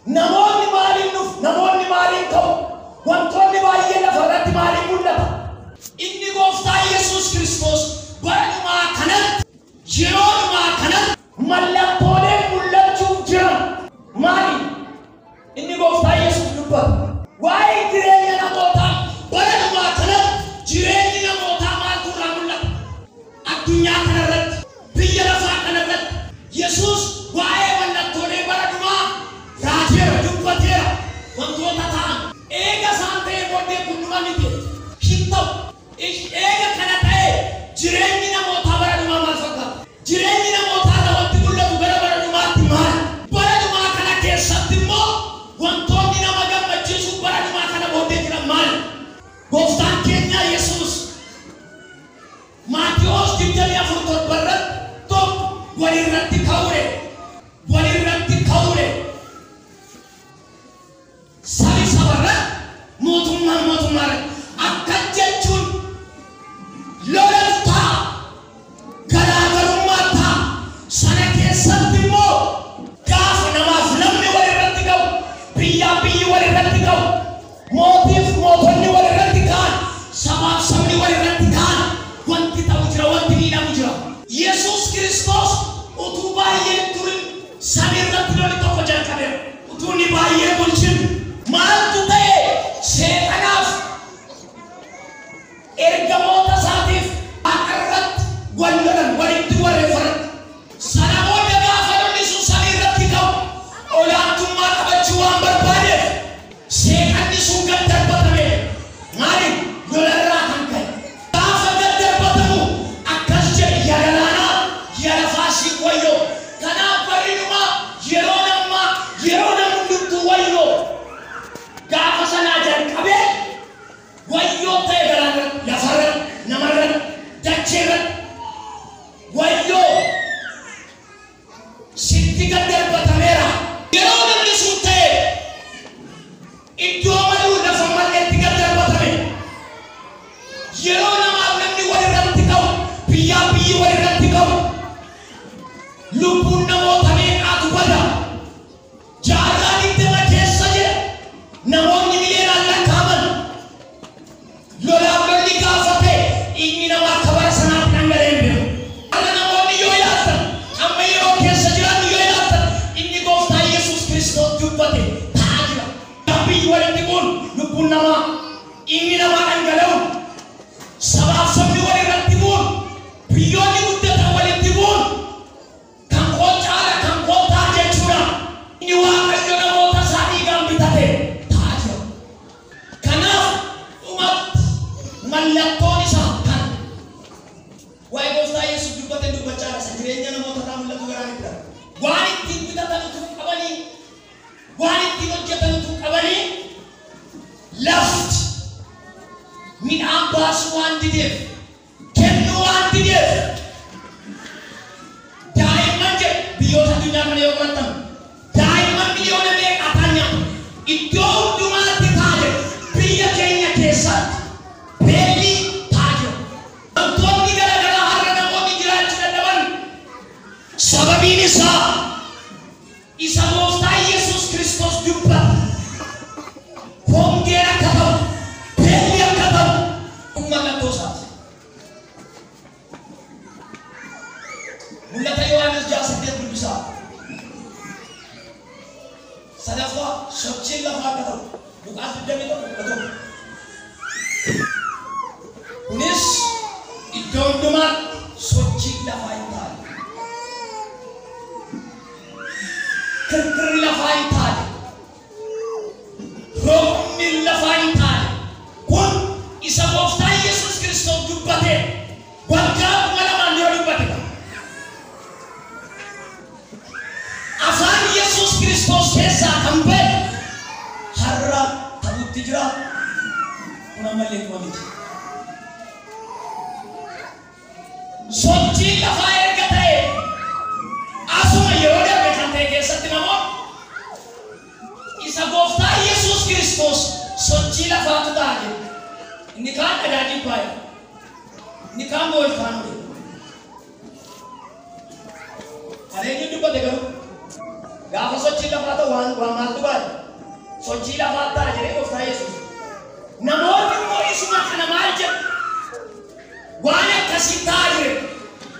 Namoonni maaliin dhufu? Namoonni maaliin ka'u? Wantoonni baay'ee lafarratti maaliin mul'ata? Inni gooftaa Yesuus Kiristoos bara dhumaa kanatti, yeroo dhumaa kanatti mallattooleen mul'achuuf jiran maali? Inni gooftaa Yesuus dubbata. Waa'ee jireenya namootaa bara dhumaa kanatti jireenyi namootaa maaltu irraa mul'ata? Addunyaa kanarratti, biyya lafaa kanarratti Yesuus waa'ee mallattoolee bara dhumaa raajeera, dubbateera. Wantoota ta'an eega isaan ta'ee booddee kun dhuma miti. Hin ta'u. Eega kana ta'e jireenyi namootaa bara dhumaa maal fakkaata? Jireenyi namootaa irraa wanti mul'atu gara bara dhumaatti maal? Bara dhumaa kana keessatti immoo wantoonni nama gammachiisu bara dhumaa kana booddee jiran maal? Gooftaan keenya Yesuus Maatiyoos 24:7 irratti tokko walirratti ka'uure. Walirratti ka'uure. Sabi sabarratti, mootummaan mootummaarratti. Akkas jechuun lolatu ta'a. Garaagarummaa ta'a. Sana keessatti immoo gaafa namaaf namni walirratti ka'u, biyyaan biyyi walirratti ka'u, mootiif mootonni walirratti ka'an, sabaaf sabni walirratti ka'an, wanti ta'u jira, wanti miidhamu jira. Yesuus Kiristoos utuu baay'ee hin turin samii irratti lolli tokko jalqabeera. Utuu inni baay'ee bulchin maaltu ta'e? Seexanaaf ergamoota isaatiif waaqa irratti wal lolan, walitti warreeffaran. Sana booda gaafa lolli sun samii irratti ka'u olaantummaa qabachuu waan barbaadeef seexanni sun gad darbatame. Maaliif? Lolarraa kan ka'e. Gaafa gad darbatamu akkas jedhe, yaa galaanaa, yaa lafaa siif wayyoo. Kanaaf barri dhumaa yeroon ammaa yeroo namni hundumtuu wayyoo. Gaafa sanaa jalqabee wayyoo ta'e galaanarratti, lafarratti, namarratti, dacheerratti wayyoo sitti gad darbatameera. Yeroo namni sun ta'e iddoo maluu lafa malleetti gad darbatame. Yeroo namaaf namni walirratti ka'u, biyyaan biyyi walirratti ka'u, lubbuun namoota meeqaatu bada? Jaarraa 20 keessa jedha namoonni miliyoonaan lakkaa'aman lolaaf lolli gaafa ta'e dhiigni namaa akka bara sanaatti dhangala'ee hin beeku. Har'a namoonni yoo ilaaltan, amma yeroo keessa jiraannu yoo ilaaltan, inni gooftaa Yesuus Kiristoos dubbate ta'aa jira. Biyyi walitti bu'uun, lubbuun namaa, dhiigni namaa dhangala'uun, sabaaf sabni walirratti bu'uun, biyyoonni guddatan walitti bu'uun, kan koo caala, kan koo ta'a jechuudha. Inni Waaqayyo namoota isaa dhiigaan bitate ta'aa jira. Kanaaf dhumatti mallattoon isaa kana. Waa'ee gooftaa Yesuus dubbate dubbachaa jira. Isa jireenya namoota irraa mul'atu garaan itti darba. Waan ittiin bitatan utuu qabanii, waan ittiin hojjetan utuu qabanii, lafti midhaan baasuu waan dideef, kennuu waan dideef, daa'imman jedhu biyyoota addunyaa kana yoo qorattan daa'imman miliyoona meeqaa ta'an nyaatu. Iddoo hundumaatti ta'a jedhu. Biyya keenya keessatti beelli ta'a jira. Wantoonni garaagaraa har'a namoonni jiraachuu dadhaban sababiin isaa isa gooftaa Yesuus Kiristoos dubbata. Hongeen akka ta'u, beelli akka ta'u kun mallattoo isaati. Mul'ata Yohaannis 6:8 dubbisaa. Sadaffaa sochiin lafaa akka ta'u Luqaas 21:11. Kunis iddoo hundumaatti sochiin lafaa hin taane. Kirkirri lafaa hin taane. Roobni lafaa hin taane. Kun isa gooftaa Yesuus Kiristoos dubbate waggaa 2000 dura dubbate. Afaan Yesuus Kiristoos keessaa kan ba'e har'a ta'utti jira. Kun ammallee dhuma miti. Sochiin lafaa erga ta'e asuma yeroo darbe kan ta'e keessatti namoonni isa gooftaa Yesuus Kiristoos sochii lafaatu ta'a jedhu. Inni kaan dhagaa dhiibbaa jedha. Inni kaan voolkaanoo jedha. Kan eenyu dubbate garuu? Gaafa sochii lafaa ta'u waan maaltu baate? Sochii lafaa ta'a jedhee gooftaa Yesuus. Namoonni immoo isuma kana maal jedhu? Waan akkasii ta'a jire.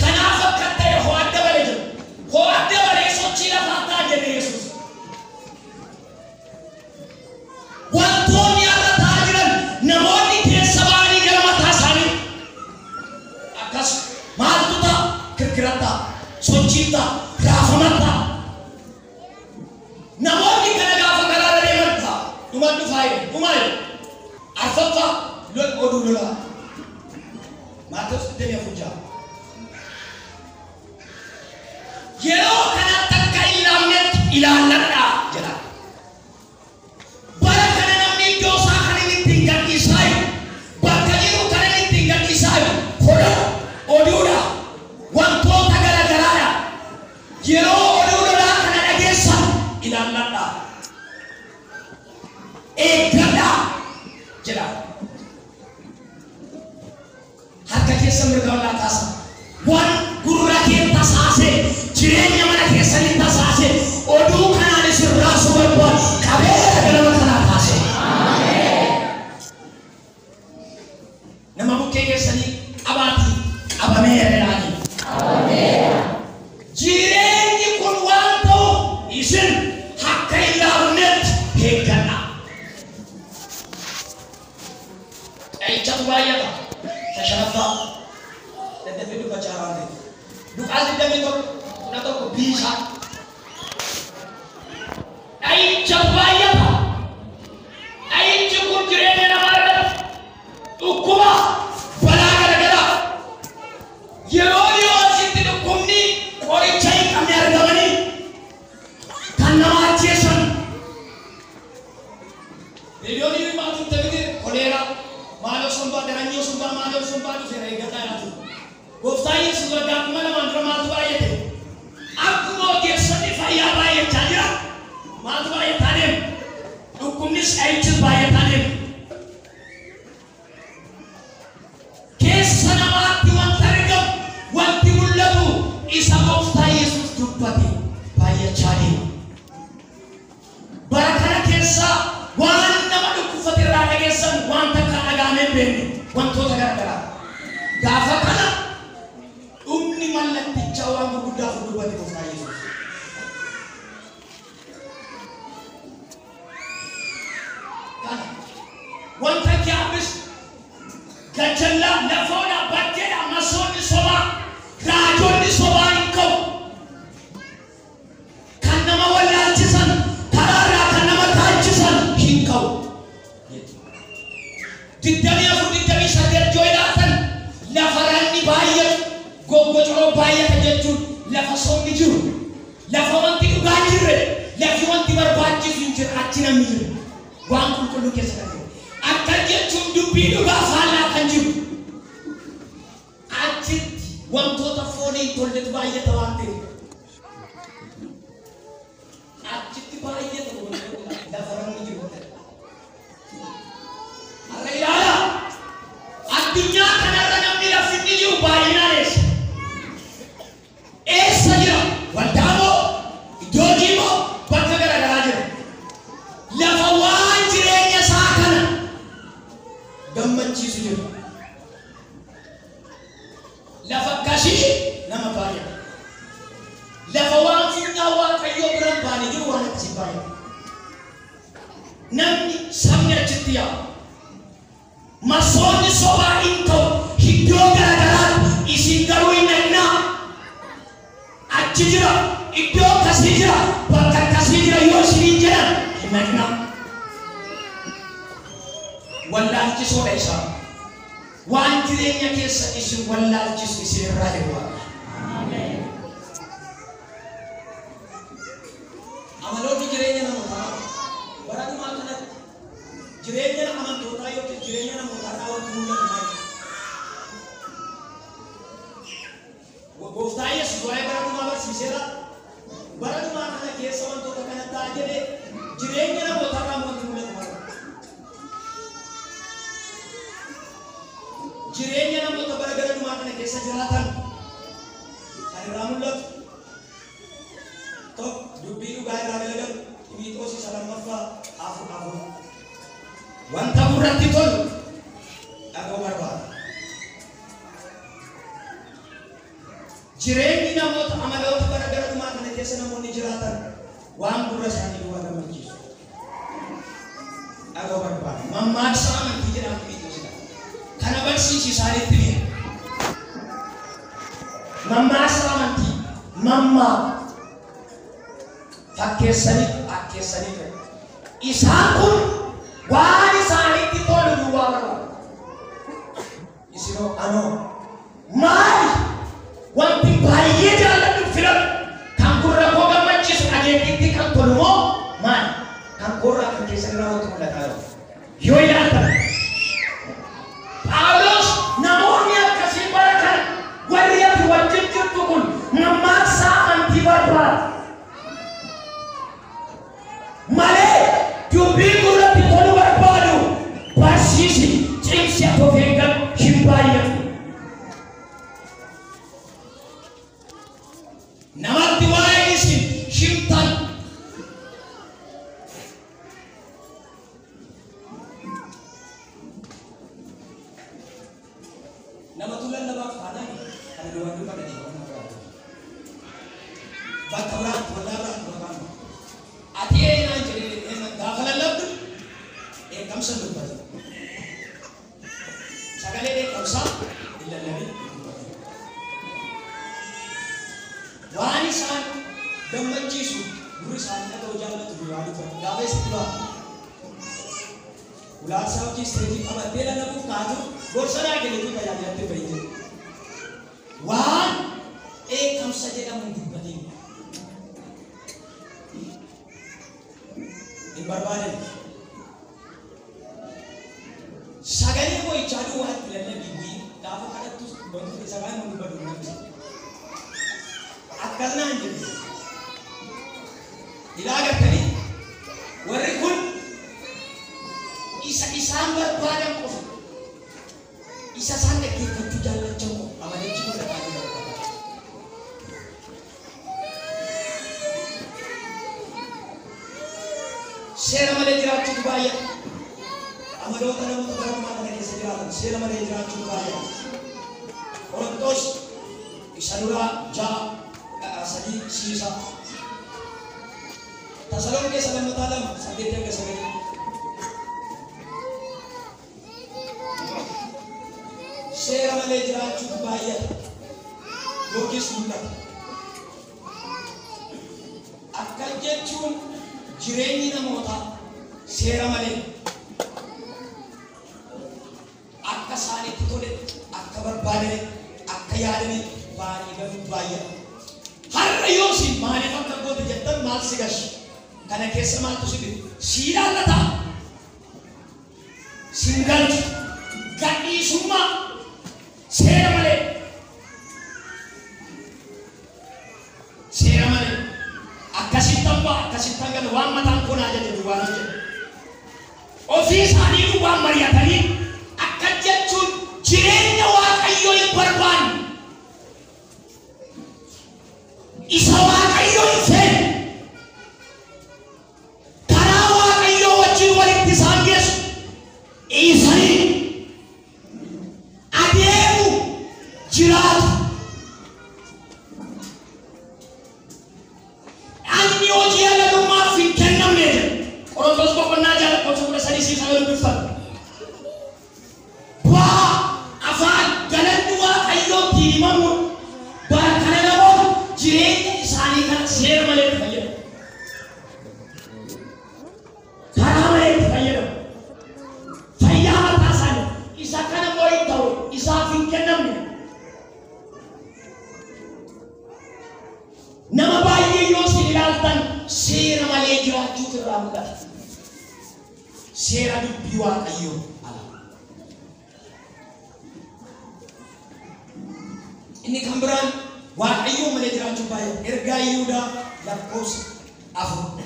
Kanaaf akka ta'e ho'a dabale jedhu. Ho'a dabalee sochii lafaa ta'a jedhe Yesuus. Wantoonni har'a ta'aa jiran namoonni keessa ba'anii gara mataa isaanii akkas maaltu ta'a? Kirkira ta'a, sochii ta'a, raafama ta'a. Namoonni kana gaafa karaarra deeman ta'a. Dhuma dhufaa jiru, dhumaa jiru. Arfaffaa lol oduu lolaa. Maatewos 24:6. Yeroo kanatti akka hin laafnetti ilaalladhaa jedha. Bara kana namni iddoo isaa kan inni ittiin gadhiisaa jiru, bakka jiru kan inni ittiin gadhiisaa jiru, hola, oduudha, wantoota garagaraadha. Yeroo oduu lolaa kana dhageessan ilaalladhaa. Eeggadhaa jedha. Harka keessa mirga ollaa kaasa. Waan gurra kee tasaasee, jireenya mana keessanii tasaasee, oduu kanaan isin raasuu barbaadu qabeera ganama kanaa kaasee. Nama bukkee keessanii qabaatii qabameera jedhaanii. Jireenyi kun waan ta'uuf isin akka hin laafnetti eeggadhaa. Dha'ichatu baay'ata. Shashanaffaa. Daddafee dubbachaa waan ta'eef. Luqaas 21:11 biisaa. Dha'ichatu baay'ata. Dha'ichi kun jireenya namaa irratti dhukkuba balaa garagaraa. Yeroo dhiyoo asitti dhukkubni qoricha hin qabne argamanii kan nama ajjeesan. Miliyoonii himaatu ta'e koleeraa, maaloo sombaa, daranyoo sombaa, maaloo sombaa dhufeera eeggataa jiraatu. Gooftaan Yesuus waggaa 2000 dura maaltu baay'ate? Akkuma ogeessonni fayyaa baay'achaa jira, maaltu baay'ataa deema? Dhukkubnis dha'ichis baay'ataa deema. Keessa namaatti wanta argamu, wanti mul'atu isa gooftaa Yesuus dubbate baay'achaa deema. Bara kana keessa waan nama dhukkubsate irraa dhageessan waan takka dhagahamee hin beekne wantoota garagaraa. Gaafa kana dhumni mallattichaa waan gurguddaa dubbate gooftaa Yesuus. Kana wanta kiyaabbis gajjallaa lafoodha bakkeedha masoonni sobaa raajonni sobaa hin qabu. Kan nama wallaalchisan karaarraa kan nama taachisan hin qabu. 24, 28 yoo ilaaltan lafa ranni baay'atu goggocoroo baay'ata jechuun lafa sobni jiru, lafa wanti dhugaa hin jirre, lafi wanti barbaachisu hin jirre achi namni jiru waan qulqulluu keessa kan jiru. Akka jechuun dubbii dhugaa faallaa kan jiru. Achitti wantoota foonii hin tolletu baay'ata waan ta'eef. Achitti baay'ata wantoota lafa ranni jiru. Har'a ilaalaa. Addunyaa kanarra namni lafti inni jiru baay'inaan eessa? Eessa jira? Waldaa moo? Iddoo hojii moo? Bakka garaagaraa jira. Lafa waan jireenya isaa kana gammachiisu jira. Lafa akkasii nama baay'ata. Lafa waan funyaan Waaqayyoo bira hin baane jiru waan akkasii baay'ata. Namni sabni achitti yaa'u. Masoonni sobaa hin ta'u iddoo garaagaraatti isin garuu hin dhaqnaa. Achi jira, iddoo akkasii jira, bakka akkasii jira yoo isiniin jedhan hin dhaqnaa. Wallaalchisoodha isaan. Waan jireenya keessa isin wallaalchisu isin irraa eegu Waaqa. Amaloonni jireenya namootaa bara dhumaa kanatti jireenya amantootaa yookiin jireenya namootaa irraa wanti mul'atu maali? Gooftaa Yesuus waa'ee bara dhumaa barsiiseera. Bara dhumaa kana keessa wantoota kana ta'a jedhee jireenya namootaa irraa wanti mul'atu maali? Jireenya namoota bara gara dhumaa kana keessa jiraatan kan irraa mul'atu tokko dubbii dhugaa 4:4. Wanta gurratti tolu dhaga'uu barbaada. Jireenyi namoota amaloota bara gara dhumaa kana keessa namoonni jiraatan waan gurra isaanii duwwaa gammachiisu dhaga'uu barbaada. Mammaaksa amantii jedhamu miidhagsidha. Kana barsiisi isaanitti ni mammaaksa amantii mammaa fakkeessanii akkeessanii ta'e. Isaan kun waan isaanitti tolu duwwaa barbaadu. Isinoo anoo maali wanti baay'ee jaalladhu filadhu kan gurra koo gammachiisu dhageettiitti kan tolu moo maali? Kan korraa kan keessa irraa wanti mul'ataa jiru. Yoo ilaaltan Phaawulos namoonni akkasii bara kana warri ati wajjin jirtu kun mammaaksa amantii barbaadu malee dubbii gurratti tolu barbaadu barsiisi cimsi ati of eeggadhu hin baay'atu. Namatti waa'ee isin himtan namatu lallabaaf taanaan kana duwwaa dubbatanii waan biraatti bakka biraatti waldaa biraatti maqaan ati eenyaan jedhee gaafa lallabdu dheekkamsa hin dubbatin. Sagalee dheekkamsaa hin lallabin hin dubbatin. Waan isaan gammachiisu gurri isaanii dhaga'u jaallatu duwwaa dubbatu. Gaafa isitti ba'a. Ulaansaa hojii isteetii qabattee lallabuuf kaatu gorsa naa kennitu tajaajilatti bahi jedhu. Waan dheekkamsa jedhamu hin dubbatin. Hin barbaadan. Sagalee boo'ichaa duwwaa itti lallabii bu'ii gaafa kadhattus wanti fedhe sagalee hin dubbatu namni. Akkas naan jedhu. Ilaa gartanii warri kun isa isaan barbaadan qofa. Isa isaan dhaggeeffachuu jaallachan qofa. Amalichi mul'ataa jira. Seera malee jiraachuutu baay'ata. Amaloota namoota bara dhumaa kana keessa jiraatan seera malee jiraachuutu baay'ata. Qorontos isa duraa 6:3 siisa. Tasalonqee lammataa 2:8-9. Seera malee jiraachuutu baay'ata yookiis mul'ata. Akka jechuun jireenyi namootaa seera malee akka isaanitti tole, akka barbaadanitti, akka yaadanitti baay'ee galuutu baay'ata. Har'a yoo si maaliif akka goote jettan maal si gashu? Kana keessa maaltu si bitu? Si ilaallata. Si hin galchu. Gadhiisummaa seera malee. Seera malee. Akkasittan ba'a, akkasittan gala waan mataan koo naa ajaje duwwaan hojjedha. Ofii isaanii duwwaan mari'atanii akka jechuun jireenya Waaqayyoo hin barbaanne. Isa Waaqayyoo hin feene. Karaa Waaqayyoo wajjin walitti isaan geessu dhiisanii adeemu jiraatu. Dhagni hojii halalummaaf hin kennamne jedha. Qorontos boqonnaa 6:13 siisa yoo dubbiftan. Bu'aa afaan galanni Waaqayyootti himamuun bara kana namoota jireenya isaanii kana seera malee itti fayyadamu. Karaa malee itti fayyadamu. Fayyaa mataa isaanii isa kana immoo hin ta'u isaaf hin kennamne. Nama baay'ee yoo isin ilaaltan seera malee jiraachuutu irraa mul'ata. Seera dubbii Waaqayyoo ala. Inni kan biraan Waaqayyoo malee jiraachuun baay'ee ergaa Yihudaa lakkoofsa 4.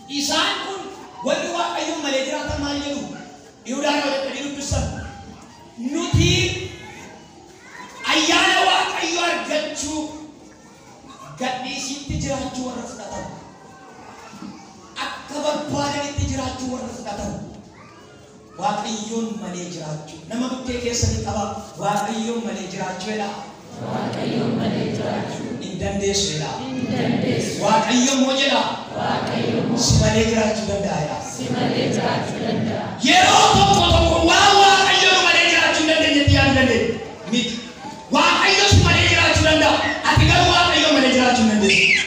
Isaan kun warri Waaqayyoo malee jiraatan maal jedhu? Yihudaa irraa jedhanii dubbisan. Nuti ayyaana Waaqayyoo argachuu Gadhiisiitti jiraachuu warra fudhatan. Akka barbaadanitti jiraachuu warra fudhatan. Waaqayyoon malee jiraachuu. Nama bukkee keessanii qaba. Waaqayyoon malee jiraachuu jedha. Waaqayyoon malee jiraachuu Hin dandeessu jedha. hin dandeessu. Waaqayyo immoo jedha. Waaqayyo immoo Si malee jiraachuu danda'a jedha. si malee jiraachuu danda'a. Yeroo tokko tokko waan Waaqayyo nu malee jiraachuu hin dandeenyetti yaaduu dandeenya. Miti. Waaqayyo si malee jiraachuu danda'a. Ati garuu Waaqayyo malee jiraachuu hin dandeessu.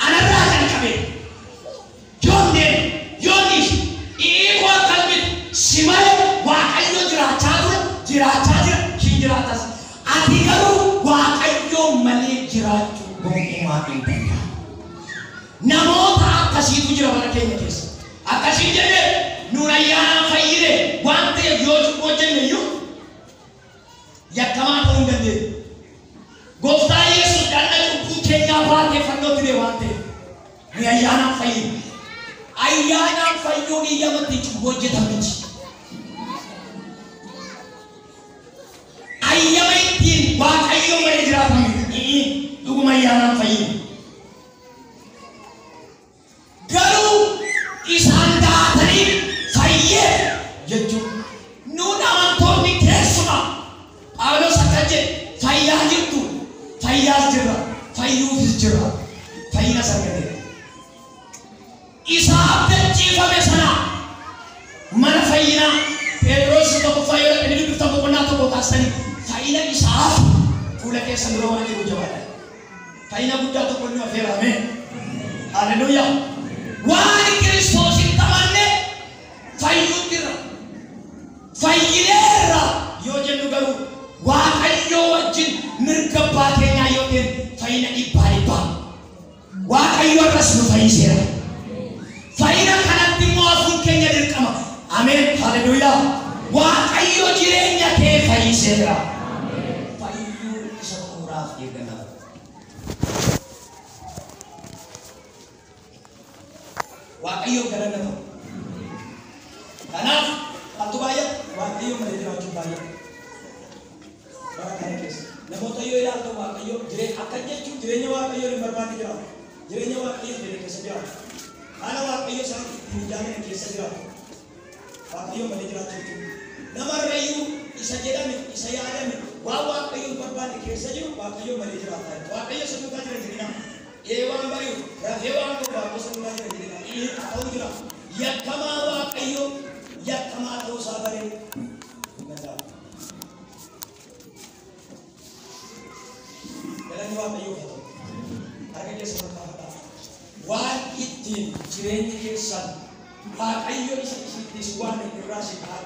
Anarraa kan qabe yoon deemu yoon dhiisu hiikoo akkas miti si malee Waaqayyo jiraachaa ture jiraachaa jira hin jiraatas. Ati garuu Waaqayyo malee jiraachuu gonkumaa hin danda'amu. Namoota akkasiitu jira bara keenya keessa. Akkasiin jennee nuun ayyaanaan fayyine waan ta'eef yoo cubbuu hojjenne iyyuu yakkamaa ta'uu hin dandeenyu. Gooftaa Yesuus dhagna cubbuu keenyaa baatee fannootti du'e waan ta'eef nu ayyaanaan fayyine. Ayyaanaan fayyuun iyyamatti cubbuu hojjetan miti. Ayyama ittiin Waaqayyo malee jiraatan miti. Dhuguma ayyaanaan fayyine. Garuu isaan daatanii fayyee jechuun nuun amantoonni keessumaa Phaawulos akka jedhe fayyaa jirtu fayyaas jirra fayyuufis jirra fayyinas argateera. Isa abdachiifame sana mana fayyinaa Phexros tokkoffaa yoo dhaqanii dubbiftan boqonnaa tokko kaasanii fayyina isaaf fuula keessa dura waan jiru jabaadha. Fayyina guddaa tokko inni afeera ameen. Haleluuyaa. Waan Kiristoositti amanne fayyuutti irra fayyineerra yoo jennu garuu Waaqayyoo wajjin mirga abbaa keenyaa yoo ta'e fayyina dhibbaa dhibbaa. Waaqayyo irras nu fayyiseera. Fayyina kanatti immoo hafuun keenya dirqama. Ameen. Haleluuyaa. Waaqayyo jireenya kee fayyiseera. Fayyuu isa xumuraaf eeggannaa. Waaqayyo galanna ta'u. Kanaaf maaltu baay'ata? Waaqayyo malee jiraachuun baay'ata. Bara kana keessa namoota yoo ilaaltan Waaqayyo jireenya akka jechuun jireenya Waaqayyo hin barbaanne jiraatu. Jireenya Waaqayyo fedhe keessa jiraatu. Haala Waaqayyo isaan ittiin hin jaallanne keessa jiraatu. Waaqayyo malee jiraachuu jechuudha. Namarrayyuu isa jedhame isa yaadame waan Waaqayyo hin barbaanne keessa jiru Waaqayyo malee jiraata. Waaqayyo isa duukaa jira jedhina. Ee waan bari'u rafee waan qabu Waaqayyo isa duukaa jira jedhina. Ee ta'uu jira. Yakkamaa Waaqayyo yakkamaa ta'uu isaa baree hin danda'amu. Galanni Waaqayyoof haa ta'u. Harka keessa ol kaafadhaa. Waan ittiin jireenyi keessan Waaqayyo isa isittis waan irraa si kaa'aa